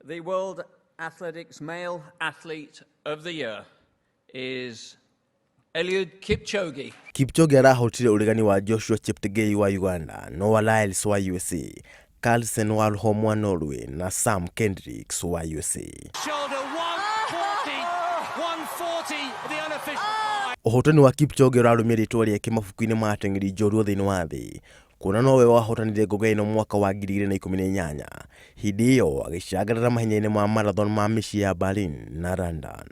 The World Athletics Male Athlete of the Year is Eliud Kipchoge. Kipchoge arahotire ũregani wa Joshua Cheptegei wa Uganda, Noah Lyles wa USA, Carlsen Warholm wa Norway na Sam Kendricks wa USA. Shoulder 140, 140, the unofficial. Ũhotani wa Kipchoge ũrarũmia rĩtwa rĩake mabuku-inĩ ma ateng'eri njorua thĩinĩ wa thĩ, kuona nowe wahotanire ngoga ĩno mwaka wa 2018, hĩndĩ ĩyo agĩcangarara mahenya-inĩ ma marathon ma mĩciĩ ya Berlin na London.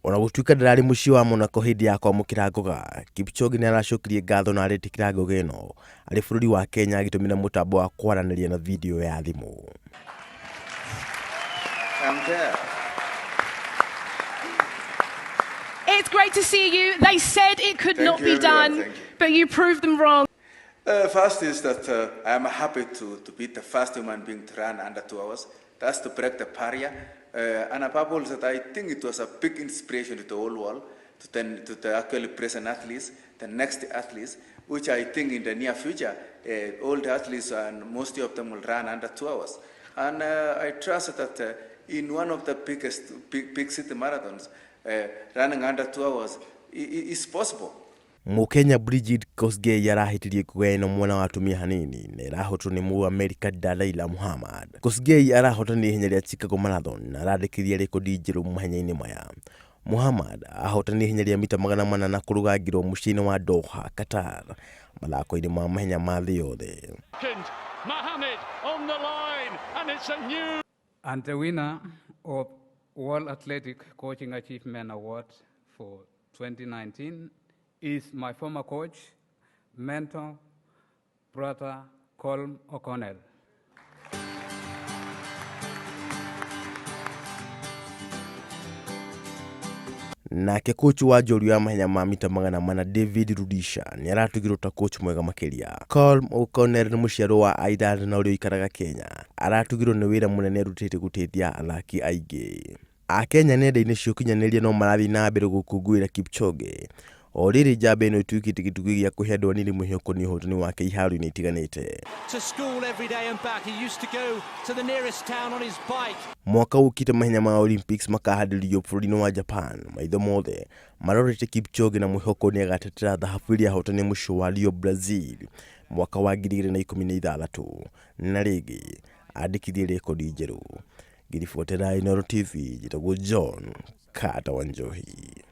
Ona gũtuĩka ndararĩ mũciĩ wa Monaco hĩndĩ ya kwamũkĩra ngoga, Kipchoge nĩ aracokirie ngatho na aretĩkĩra ngoga ĩno arĩ bũrũri wa Kenya agĩtũmĩra mũtambo wa kwaranĩria na video ya thimũ. I'm there. It's great to see you. They said it could Thank not you, be everyone. done, Thank you. but you proved them wrong. First is that I am happy to be the first human being to run under 2 hours. That's to break the barrier. And above all that, I think it was a big inspiration to the whole world, to the actually present athletes, the next athletes, which I think in the near future, all the athletes and most of them will run under 2 hours. And I trust that in one of the biggest big, big city marathons, running under 2 hours is possible. Mũkenya Brigid Kosgei arahĩtirie ngoga ĩno mwena wa atumia hanini na ĩrahotwo nĩ Mũamerika Dalilah Muhammad. Kosgei arahotanire ihenya rĩa Chicago Marathon na arandĩkithia rekondi njerũ mahenya-inĩ maya. Muhammad ahotanire ihenya rĩa mita 400 na kũrũga ngiro mũciĩ-inĩ wa Doha, Qatar, mathako-inĩ ma mahenya ma thĩ yothe. Mohammed on the line, and it's a new And the winner of World Athletic Coaching Achievement Award for 2019 is my former coach, mentor, brother Colm O'Connell. Nake coach wa njorua ya mahenya ma mita 400 David Rudisha nĩ aratugirwo ta coach mwega makĩria. Colm O'Connell nĩ mũciarwo wa Ireland na ũrĩa ũikaraga Kenya. Aratugirwo nĩ wĩra mũnene arutĩte gũteithia athaki aingĩ. Akenya nenda-inĩ cia ũkinyanĩria no marathiĩ na mbere gũkũngũĩra Kipchoge o rĩrĩ njamba ĩno ĩtuĩkĩte gĩtugĩ gĩa kũhe andũ anini mwĩhoko nĩ ũhotani wake iharo-inĩ itiganĩte. To school every day and back. He used to go to the nearest town on his bike. Mwaka ũkĩte mahenya ma Olympics makaharĩrio bũrũri-inĩ wa Japan, maitho mothe marorete Kipchoge na mwĩhoko nĩ agatetera thahabu ĩrĩa ahotanire mũciĩ wa Rio, Brazil, mwaka wa 2016 na rĩngĩ andĩkithie rekondi njerũ. Ngĩribotera Inooro TV, njĩtagwo John Carter Wanjohi.